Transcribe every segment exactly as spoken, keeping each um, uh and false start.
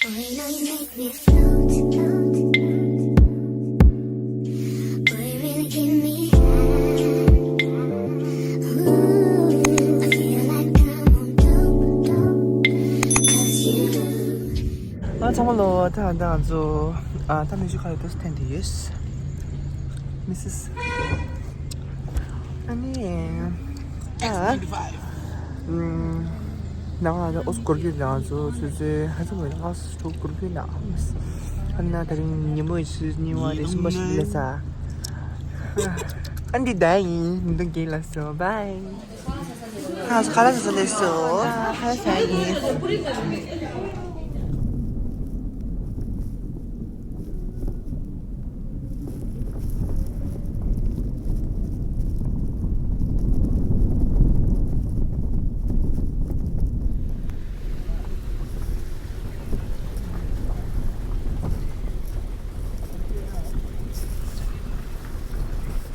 Boy, you know you make me float, float. Boy, you really give me high. Ooh, I feel like I'm on dope, dope. 'Cause you. ཨ་ཚང་མ་ལོ། ད་ད་ང་ཚོ་ཨ་ད་མི་ཞིག་ཁ་ལ་ཏོག་ཙམ་འཐེན་དེ་ཡོད། མི་སིས། ཨ་ནི། ད། ཨམ། ནང་ལ་ཨོ་སྐོར་གྱི་ནང་ཚོ་ཚོ་ཚོ་ཧ་ཅང་ངོ་ཨོ་སྐོར་གྱི་ནང་། ཨ་ན་ད་རིང་ཉིན་མོ་ཡི་ཆུ་གཉིས་པ་རེད། གསུམ་པ་ཞིག་ལས་ས། ཨ་འདི་ད་ཡིན། མི་འདུག་གི་ལ་སོ། བའི། ཁ་ཁ་ལག་ཟ་ལས་སོ། ཁ་ལག་ཟ་ཡིན།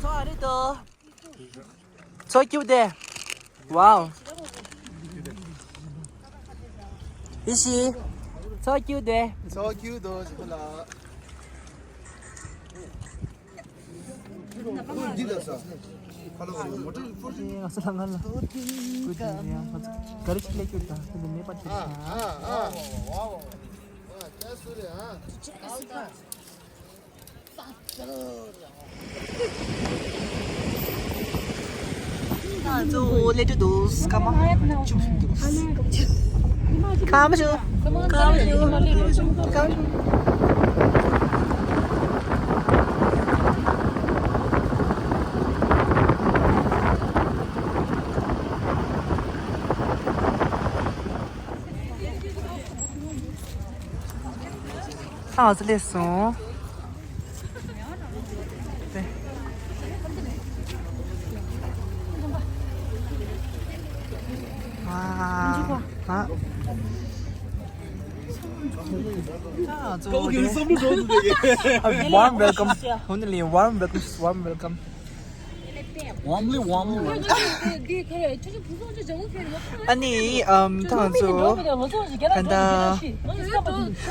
ཚོ་ཨ་རི་དོ། ཚོ་ཀྱུ་དེ། ཝའོ། ཨི་ཤི། ཚོ་ཀྱུ་དེ། ཚོ་ཀྱུ་དོ་ཞིག་ལ། འདི་ལ་ས། ཁ་ལོ་མོ་ཊ་ཕོར་ཅུན། ཨ་ས་ལ་ང་ལ། ཀུ་ཅི་ཡ། ག་རེ་ཞིག་ལས་ཀྱུ་ད་དེ་མེད་པ་དེ། ཨ་ཨ་ཨ། ང་ཚོ་སླེབས་འདུག་སྐར་མ་བཅུ་གསུམ་འདུག་སྐར་མ་བཅུ། སྐར་མ་བཅུ། སྐར་མ་བཅུ། སྐར་མ་བཅུ། ད་ང་ཚོ་སླེབས་སོང་། ཨ། ཨ། ད་ང་ཚོ། Warm welcome. Only warm welcome. Warmly, warmly welcome. ཨ་ནི་ཨམ་ད་ང་ཚོ་ད་ལྟ་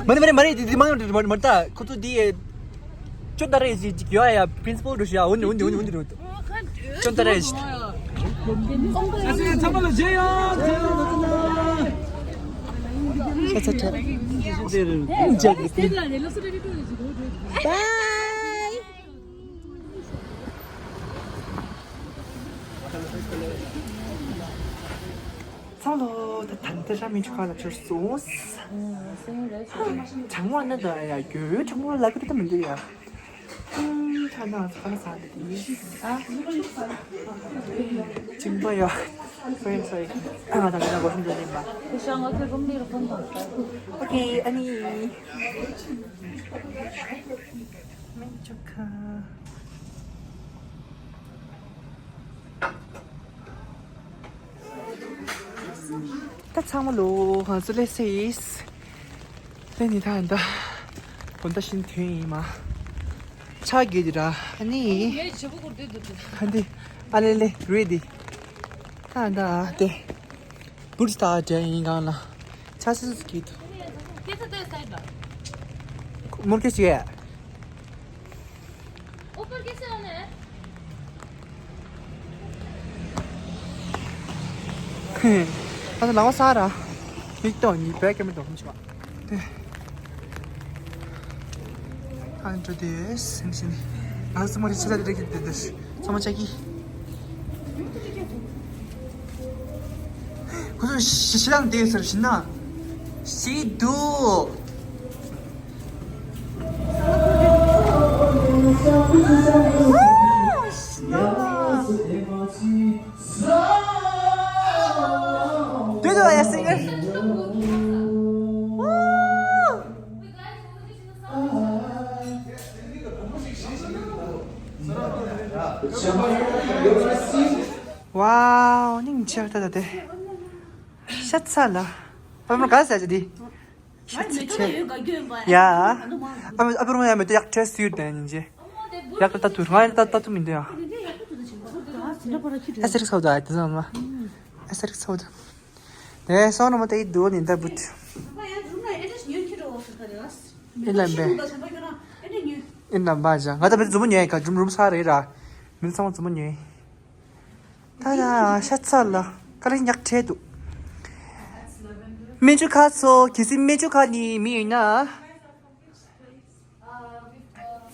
མ་རེད་མ་རེད་མ་རེད། འདི་འདི་མ་རེད་མ་རེད། མ་རེད། ད་ཁོ་ཚོ་འདི་ཅོན་ཏ་རེ་ཞིག་ཡོད་ཡ། པྲིན་སི་པལ་འགྲོ་ཞིག་ཡ། འོན་ཏེ་འོན་ཏེ་འོན་ཏེ་འོན་ཏེ་འགྲོ། ཅོན་ཏ་རེ་ཞིག་ཚ་ཚ་ཚ། Bye. ཚང་ལོ། ད་ད་ད་ར་མི་ཆུ་ཁ་ལ་ཆུར་སོང་། གྲང་བ་ན་ད་ཡ་རྒྱུ་གྲང་བ་ལ་ཀི་ད་མི་འདུག་ཡ། ད་ན་ཚ་ལ་ས་ད་དེ་ཨ་ཅིང་པ་ཡ། སོ་ཡིན་སོ་ཡིན། ཨ་ང་ད་ང་ད་གོ་ཤིན་ཏུ་ལེན་པ། ཨོ་ཁེ། ཨ་ནི། མི་ཆུ་ཁ། ད་ཚང་མ་ལོ། ང་ཚོ་སླེབས་སོང་། ལེ་ནི་ད་ད་དགོང་དག་ཤིན་ཐོན་ཡིན་མ། ཆ་གི་དེ་ར་ཨ་ནི། ངས་བྱེད་པོ་སྐོར་དེ་འདུག་དེ། ཨ་འདི་ཨ་ལེ་ལེ་རེད་དེ། ད་ད་དེ། བུར་སྟ་དྲན་ཡིན་གང་ལ། ཆ་སི་སི་གི་དུ། ཁྱེད་ཚོ་དེ་སའི་ལ། མོར་ཁེ་ཞིག་ཡ། ཨ་ལ་ལ་ས་ར། མིག་ཏོ་ནི་བེ་ཀེ་མི་ཏོ་མི་ཆོག་ཨ་འགྲོ་དེ་སེམས་སེམས། ང་ཚོ་མོ་རི་ཆེ་ལ་རེ་གི་དེ་དེ་ཚང་མ་ཆ་གི། ཁོ་ཚོ་ཤི་ཤི་ལང་དེ་ཟེར་ཤི་ན། ཤི་དུ། དེ་དུ་ཡ་སིང་གར། Wow, ནིང་ཆེ་ད་ད་དེ། ཤ་ཚ་ལ། ཨ་མ་ག་ས་ཅི་དེ། ཤ་ཚ་ཆེ། ཡ། ཨ་མ་ཨ་པུ་རུ་ཡ་མེ་ཏོ་ཡག་ཆེ་སུས་དེ་ནི་ཇེ། ཡག་ད་ད་ཐུར་ང་ད་ད་ཐུ་མི་འདུག་ཡ། ཨ་སེ་རིག་སོ་ད་དེ་ཟང་མ། ཨ་སེ་རིག་སོ་ད། དེ་སོ་ན་མ་ཏེ་དུ་ནི་ད་བུད། ཨེ་ལམ་པས། ཨེ་ལམ་པ་ཅང་ང་ད་མི་རྫུན་མོ་ཉོས་ག་ཇུམ་རུམ་ས་རེད་ར། མི་ཚང་མ་རྫུན་མོ་ཉོས། ད་ད་ཤ་ཚ་ལ་ཀ་རི་ཉག་ཁྲེ་འདུག་སྨན་ཆུ་ཁ་ཚོ་གལ་སྲིད་སྨན་ཆུ་ཁ་ནི་མི་ཡོད་ན།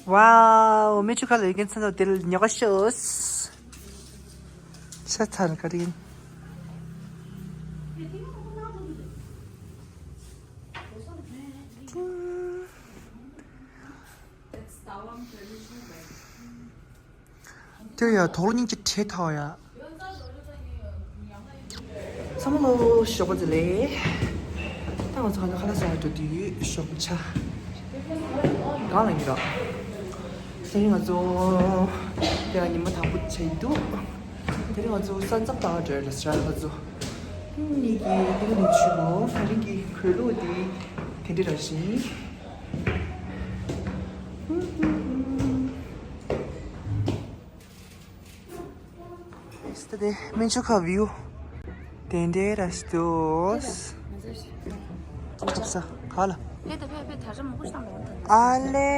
Wow, སྨན་ཆུ་ཁ་ལ་ཡོད་མཁན་ཚོ་དེར་ཉོ་ག་ཤོག་ཤ་ཚ་ལ་ཀ་རི། དེ་ཡ་དོག་སྙིང་གི་ཁྲེ་ཐག་ཡ། ཚང་མ་ལོ་ཞོགས་པ་བདེ་ལེགས། ད་ང་ཚོ་ཁ་ལག་ཁ་ལག་ཟ་འགྲོ་དུས་ཞོགས་པ་ཆ་གང་ལ་ཉི་ར། དེ་རིང་ང་ཚོ་དེ་ལ་ཉི་མ་དང་པོ་ཆ་ཡི་འདུག་དེ་རིང་ང་ཚོ་ས་མཚམས་བར་འགྲོ་ཡ་ལ་ཟ་ང་ཚོ་གཉིས་ཀྱི་དེ་རིང་ཆུ་མོ་དེ་རིང་གི་གོས་ལུགས་དེ་དེ་འདྲ་ར་བཞིན། སྟེ་སྨན་ཆུ་ཁ་བིའུ་དེ་འདྲའི་ར་ཞིག་འདུག་ཁབ་ས་ག་ལ། ཕེ་ད་ཕེ་ཕེ་ད་ར་མ་ཁུ་ཤང་ལོང་ད། ཨ་ལེ།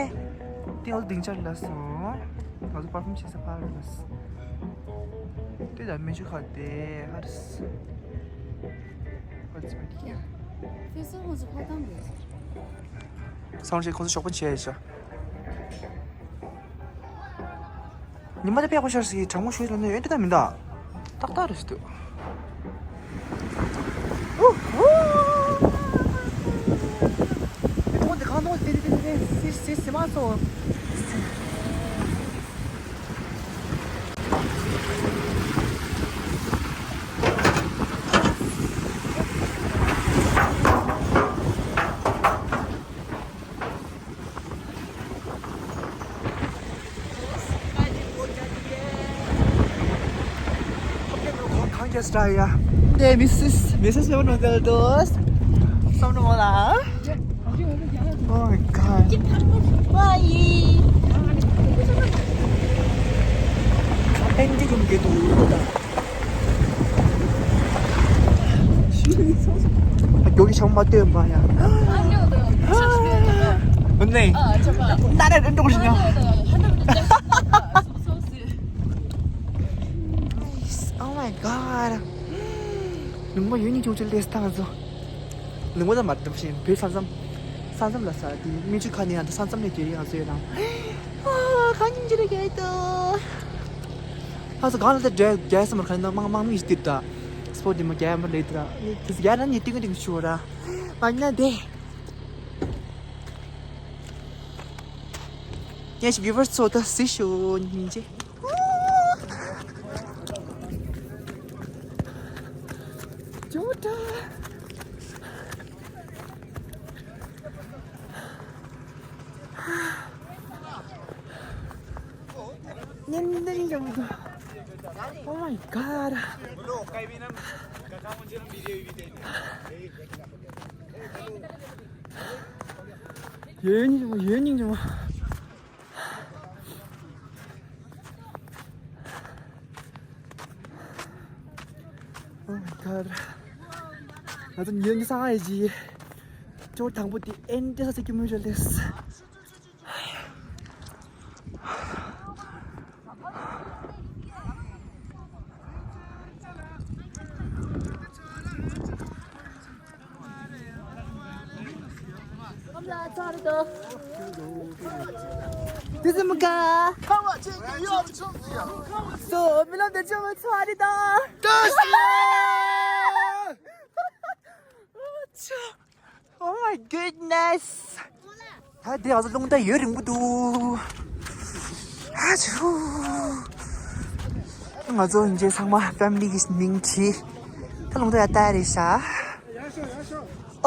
ཏེ་ཨོལ་སྡིངས་ཆར་ལ་སོང་། ང་ཚོ་པར་ཕིམ་བྱེད་ས་ཕར་ལ་སོང་། ཏེ་ད་སྨན་ཆུ་ཁ་དེ་ཧར་སི། ཧར་སི་པ་ཀི་ཡ། ཕེ་སོ་ང་ཚོ་ཕ་ཐང་རེད། སང་ཞིག་ཁོ་ཚོ་ཞོགས་པ་བྱས་ཤག་ཉི་མ་དེ་དཔེ་ཡག་པོ་ཤར་སི་གྲང་མོ་ཤོས་ལ་ནི་ཡོན་ཏན་མི་འདའ། ཏག་ཏག་རེད་འདུག་ཨུ་ཧུ། མི་མཐོང་དེ་གང་མཐོང་དེ་དེ་དེ་དེ་སི་སི་སི་མ་སོ། Missus, Missus Leonardo. Oh my god. Bye. ཨ་ཡོ་གི་ཆང་མ་སྟོན་པ་ཡ། ཨ་ནི། ན་རེ་རེ་འགྲོ་བཞིན་ཡ། Oh my god. ལུང་པ་ཡོད་ནི་ཅུང་ཅུང་ལས་སྟངས་ཚོ། ལུང་པ་ད་མ་འགྲོ་བཞིན་བོད་ས་མཚམས། ས་མཚམས་ལ་ས་དེ་སྨན་ཆུ་ཁ་ནས་ཡང་ད་ས་མཚམས་ནས་དེ་ཡང་ཟེར་དང་། ཨ་ཁ་ཉིན་ཅི་རེ་གེ་ཏོ། ཨ་ས་གང་ལ་ད་རྒྱལ་རྒྱལ་ས་མར་ཁ་ནས་མང་མང་མི་ཞིག་དེ་ད། སྤོ་དེ་མ་རྒྱལ་མར་ལས་དེ་ད། དེ་ས་རྒྱལ་ན་ནི་ཏིང་ཏིང་ཆུ་ར། མ་ཉ་དེ། Yes, viewers, so the session. Jota. Oh my god. ཡོད་ཉིན་ཡོད་ཉིན། Oh my god. ང་ཚོ་ཉིན་གསང་ཨེ་ཇི། ཅོ་དང་པོ་དེ་ཨེན་ཏེ་ས་ཚིགས་ཀྱི་མུན་ཤོར་ལེས། This is Muka. So, we love the German party da. Oh my goodness. ད་དེ་ང་ཚོ་རླུང་རྟ་ཡུན་རིང་པོ་འདུག་ཨ་ཆུ། ང་ཚོ་འཇེ་ཚང་མ་ཕེ་མི་ལི་གི་མིང་བྲིས། ད་རླུང་རྟ་ཡར་ལྟ་རེད་ཤག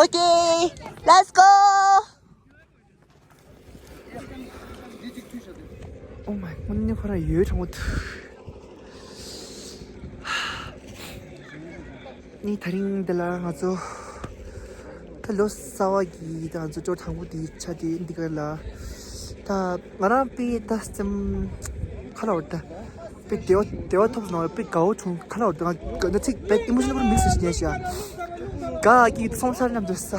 Okay, let's go. Oh my, དངོས་གནས་ཁོ་རང་ཡོད་དྲང་པོ་འདུག་ནི་དེ་རིང་འདི་ལ་ང་ཚོ་ད་ལོ་གསར་བ་གི་ད་ང་ཚོ་ཅོ་དང་པོ་དེ་ཆ་དེ་འདི་ག་ལ་ད་ང་རང་པི་ད་སེམས་ཁ་ལ་བར་ད་པི་བདེ་བ་བདེ་བ་ཐོབ་སོང་པི་དགའ་བོ་བྱུང་ཁ་ལ་བར་ད་ང་ང་ཚིག་པེ་ཨི་མོ་ཤི་ནལ་པུར་མིག་སི་ཞིག་ཉན་ཤག་ག་གི་སོང་ཤར་ཉམས་དུ་ས།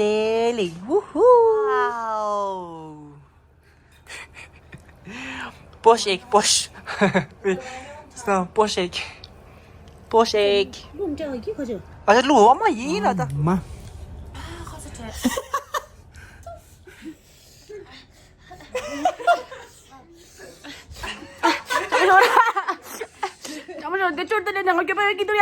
བདེ་ལེགས། ཝུ་ཧུ། Wow. Boş ek, boş. Sen boş ek. Boş ek. ཨ་ལུ་ཨ་མ་ཡིན་ལ་ད། མ། ཨ་མ་ལོ་འདི་ཅོར་ཏེ་ནང་གི་པ་གི་དུ་ཡ།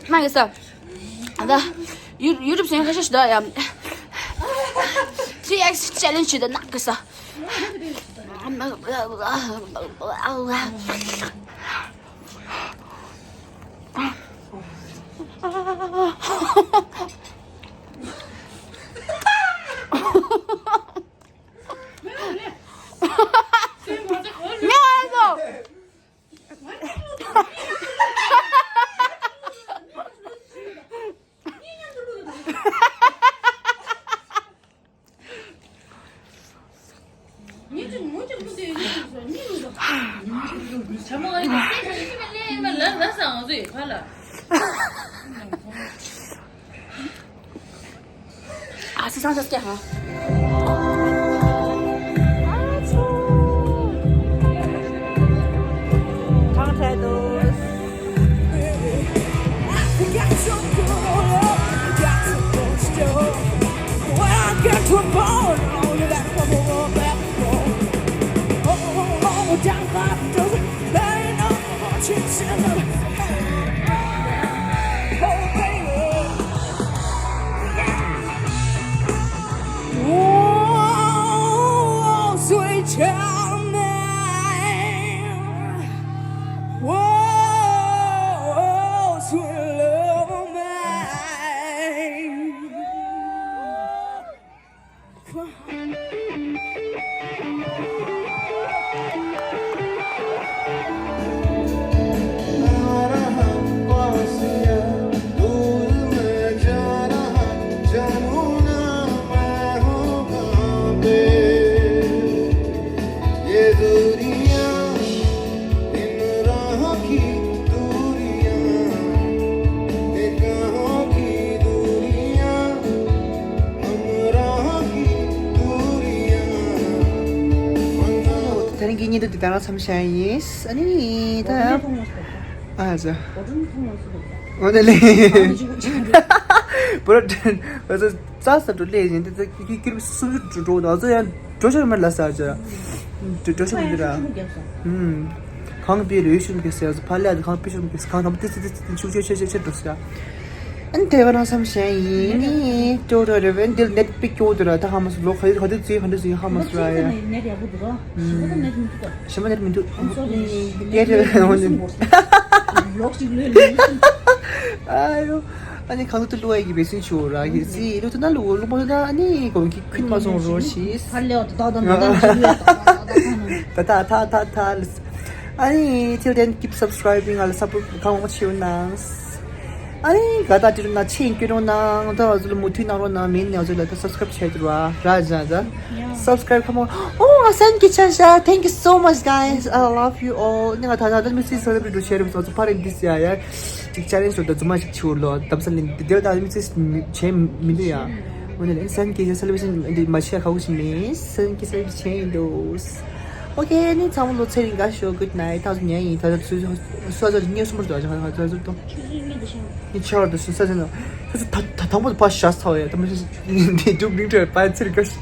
ན་གི་ས། ཨ་ད། ཡུ་ཡུ་ཊུབ་སེང་ཁ་ཤས་ཤིག་ད་ཡ། ཐི་རི་ཨེགས་ཅེ་ལེན་ཇི་ཞིག་ད་ན་གི་ས། ཨ་སི་སང་ཆ་སྐྱ་ཧ། ཐང་ཐད་དུ། Oh, sweet child mine. Oh, sweet love mine. ཉིན་དུ་འདི་ལྟར་མཚམས་བཞག་ཡིན། ཨ་ནི་ད། ཨ་ཅག་འོ་དེ་ལེ། བོ་ར་ཙ་ས་འགྲོ་ལེ་ཡིན། དེ་ཚོ་ཀི་ཀི་རུ་སུ་འགྲོ་འགྲོ་ང་ཚོ་ཡང་འགྲོ་ཤོར་མེད་ལ་ས་ཅག་འགྲོ་ཤོར་མེད་འདི་ར། ཨུམ། གང་པའི་རུས་ཤུམ་གི་ཟེར་ཕ་ལ་གང་པའི་ཤུམ་གི་གང་དམ་ཏི་ཏི་ཏི་ཏི་ཆུ་ཆུ་ཆུ་ཆུ་འགྲོ་ས། ཨན་དེ་བ་རང་བསམ་ཤེས་ཡིན་ནི་ཏོ་ར་རེ་བན་དེ་ནེད་པི་ཀྱོ་དུ་ར་ད་ཧ་མ་སུ་ལོ་ཁ་ཡི་ཁ་དུ་ཙི་ཧ་འདྲ་ཙི་ཧ་མ་སུ་ར་ཡ། ནེད་ཡག་པོ་འདུག་ར། ཞི་མ་ད་ནེད་མི་འདུག་ད། ཞི་མ་ནེད་མི་འདུག་ཡེ་རེ་བན་ཧོ་ནི། ལོག་ཅིག་ལོས་ལོས། ཨ་ཡོ། ཨ་ནི་གང་དུ་ལུ་ཨེ་གི་བེ་སིན་ཆུ་ར་གི་ཙི་ལུ་དུ་ན་ལུ་ལུ་མོ་ད་ཨ་ནི་གོང་གི་ཁུན་མ་སོང་རོ་ཤི། ཧ་ལེ་ད་ད་ད་ད་ད་ད་ད། ད་ད་ད་ད་ད། ཨ་ནི་till then keep subscribing. ཨ་ལ་support གང་མང་བྱེད་ནང་། ཨ་ནི་ག་ད་དེ་རུ་ན་ཆེན་སྐྱོད་རོགས་གནང་། ད་ང་ཚོ་ལ་མུ་མཐུད་གནང་རོགས་གནང་། མིན་ང་ཚོ་ལ་ད་subscribe བྱས་འདུག་བ་ར་ཇ་ཇ། subscribe come on. Oh, thank you, Chasha. Thank you so much, guys. I love you all. ནི་ང་ད་ད་ད་མི་སི་celebrate བྱས་རེད། ང་ཚོ་party this year ཡ། ཅིག་challenge བཟོ་ད་རྫུན་མ་ཞིག་ཆུ་ལོ་དམ་ས་ལིན་དེ་ད་མི་སི་བྱས་མི་འདུག་ཡ། འོ་ནི་ལན་སན་གི་celebration འདི་མ་བྱས་ཁག་པོ་ཞིག་མིན། སན་གི་celebration བྱས་ཡིན་འདུག་ཨོ་ཁེ། ནི་ཚང་མ་ལོ་ཚེ་རིང་དགའ་ཤོག Good night. ད་ཉལ་ཡིན། ད་ད་སུ་སུ་ཚོ་ཉལ་སོང་པར་འདུག་ཨ་ཅག་ད་ཚོ་ཏོ་ནི་ཆར་དུ་སུ་ས་ཟིན་ནོ། ད་ད་དང་པོ་དུ་པ་ཤ་ཚ་བ་ཡ། ད་མི་ཤ་འདི་འདུག་མིང་དྲ་པ་ཚེ་རིང་དགའ་ཤོག